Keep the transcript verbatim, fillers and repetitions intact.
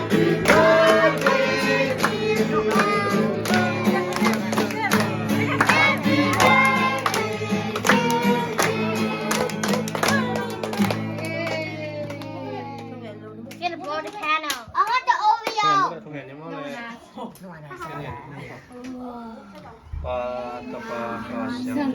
Get a blow the candle. I want the Oreo. ปาตะปาปาเสียง